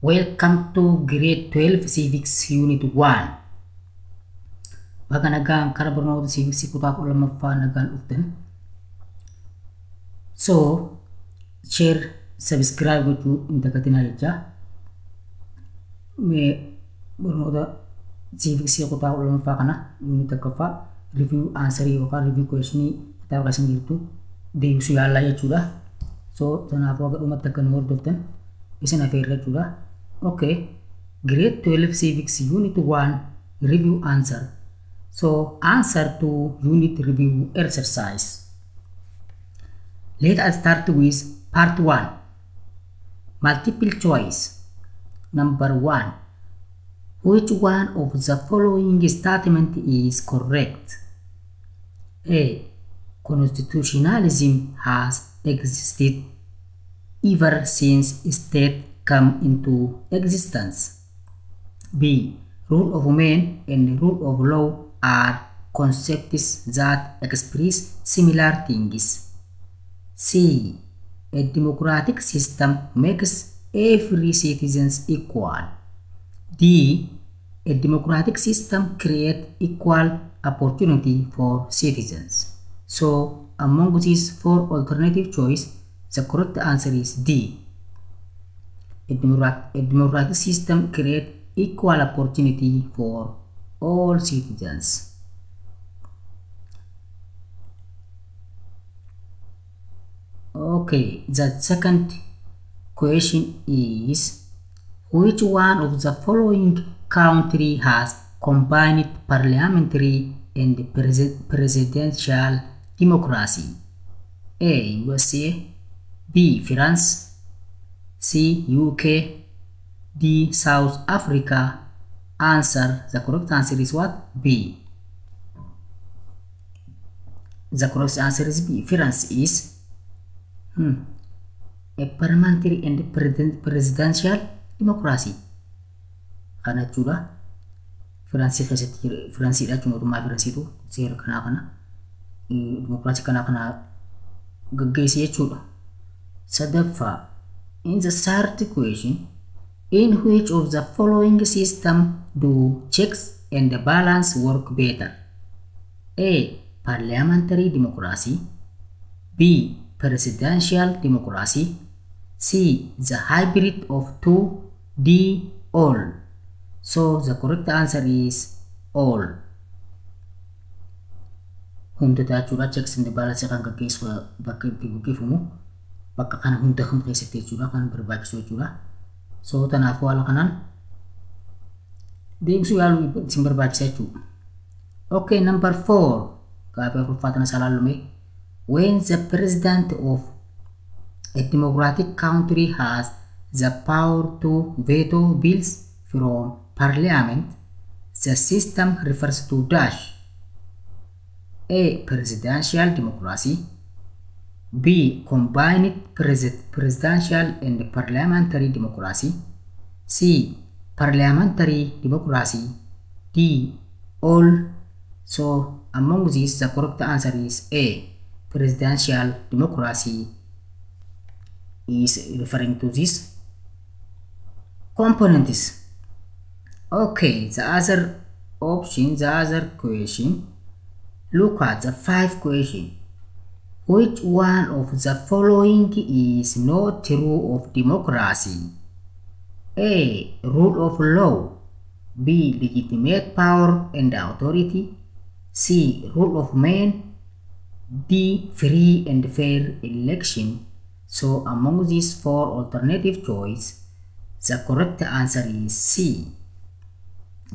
Welcome to grade 12 civics unit 1. Baga nagaan kara barnoota civics kutaa 12ffaa nagaan dhuftan. So share subscribe gochuu hin dagatinaa jecha. Mee barnoota civics kutaa 12ffaa kana unit tokkoffaa review answer yookaan review question kitaaba kasan jirtu deebisuu yaallaa jechuudha. So kanaafuu akka dhumatti akka nu hordoftan isin afeerra jechuudha. Okay, grade 12 civics unit 1 review answer. So answer to unit review exercise. Let us start with part 1. Multiple choice. Number 1. Which one of the following statement is correct? A. Constitutionalism has existed ever since state come into existence. B. Rule of man and rule of law are concepts that express similar things. C. A democratic system makes every citizen equal. D. A democratic system creates equal opportunity for citizens. So among these four alternative choices, the correct answer is D. A democratic system creates equal opportunity for all citizens. Okay, the second question is, which one of the following country has combined parliamentary and presidential democracy? A. USA. B. France. C. UK. D. South Africa. Answer. The correct answer is what? B. The correct answer is B. France is a parliamentary and presidential democracy. Karena juga France dah cuma rumah France itu sihir kena demokrasi kena gegesi juga. Sadafa. In the third question, in which of the following system do checks and balance work better? A. Parliamentary democracy. B. Presidential democracy. C. The hybrid of two. D. All. So the correct answer is all. Hunda taachudha checks and balance kan gaggeessu bakka itti gaggeeffamu bakka kana hunda kan keessatti jechuudha kan barbaachisu jechuudha. So kanaafuu haala kanaan deebisuu yaaluu isin barbaachisa jechuudha. Okay, number 4. Gaaffii afurfaatana salaalume. When the president of a democratic country has the power to veto bills from parliament, the system refers to dash. A. Presidential democracy. B. Combined presidential and parliamentary democracy. C. Parliamentary democracy. D. All. So among these, the correct answer is A. Presidential democracy is referring to these components. Okay, the other option, the other question. Look at the 5th question. Which one of the following is not true of democracy? A. Rule of law. B. Legitimate power and authority. C. Rule of man. D. Free and fair election. So among these four alternative choices, the correct answer is C,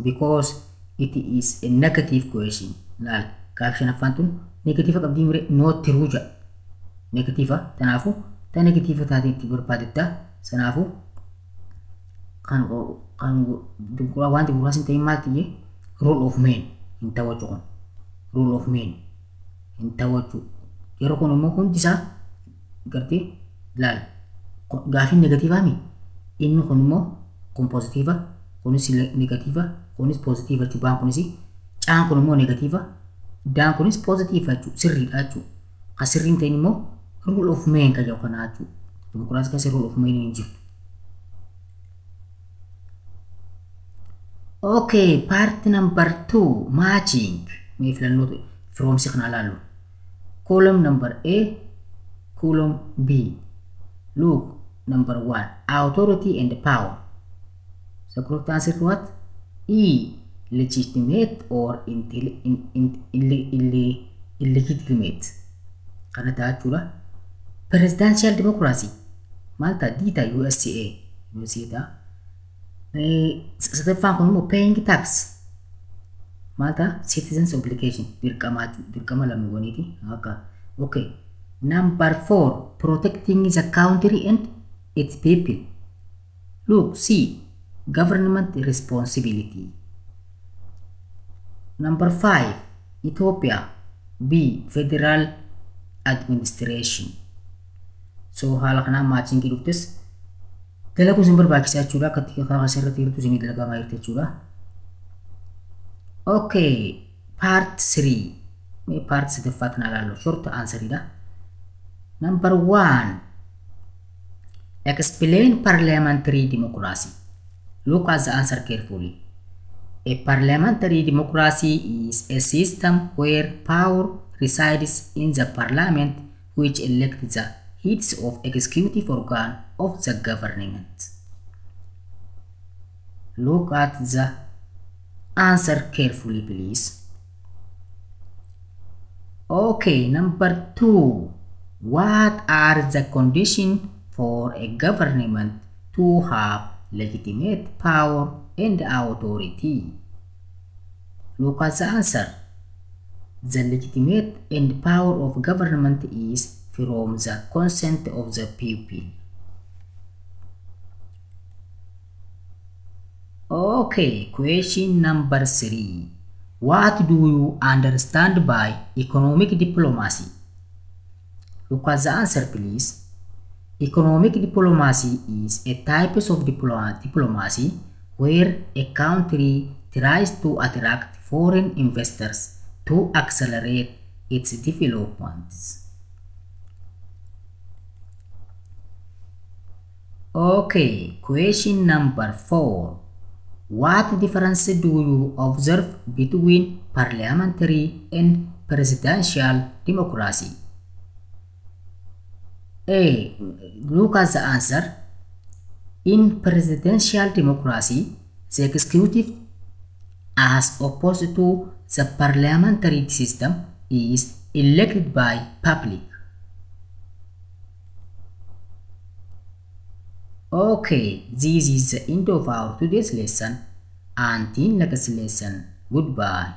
because it is a negative question. Lal caption afantun negative qabdi mure not true ja negative tanafu ta negative taati itti barbaadetta sanafu kan dugula wanti burasin tay malti rule of man intawaju rule of man intawaju yero kono mo hundisa garti lal gaafin negative ami inni kono mo kun positive kunis negative kunis positive jubaan kunis caan kono mo negative dan kunis positive acu sirri acu kasirrin tani mo rule of man ka jaw kana acu demokrasi ka rule of man ni jif Okay, part number 2, matching. May filannoo from si kana lalo. Column number A, column B. Look, number 1, authority and power. So correct answer to what? E, legitimate or illegitimate. Kana ta'a presidential democracy. Malta dita USA. USA sadaffaan kun immoo paying tax. Malta citizens obligation dirqama lammiiwwaniiti akka. Okay. Number 4, protecting the country and its people. Look, C, government responsibility. Number 5, Ethiopia. B, federal administration. So haala kana matching dhuftes dalagu isin barbaachisaa jechuudha. Akka karaa asirratti hirtuu isin dalagamaa jirti jechuudha. Okay, part 3. Mee part 3 kana ilaallu short answer dha. Number 1, explain parliamentary democracy. Look at the answer carefully. A parliamentary democracy is a system where power resides in the parliament, which elects the heads of executive organ of the government. Look at the answer carefully, please. Okay, number 2. What are the conditions for a government to have legitimate power and authority? Look at the answer. The legitimate and power of government is from the consent of the people. Okay, question number 3. What do you understand by economic diplomacy? Look at the answer, please. Economic diplomacy is a type of diplomacy where a country tries to attract foreign investors to accelerate its development. Okay, question number 4. What difference do you observe between parliamentary and presidential democracy? A. Look at the answer. In presidential democracy, the executive, as opposed to the parliamentary system, is elected by public. Okay, this is the end of our today's lesson. Until next lesson, goodbye.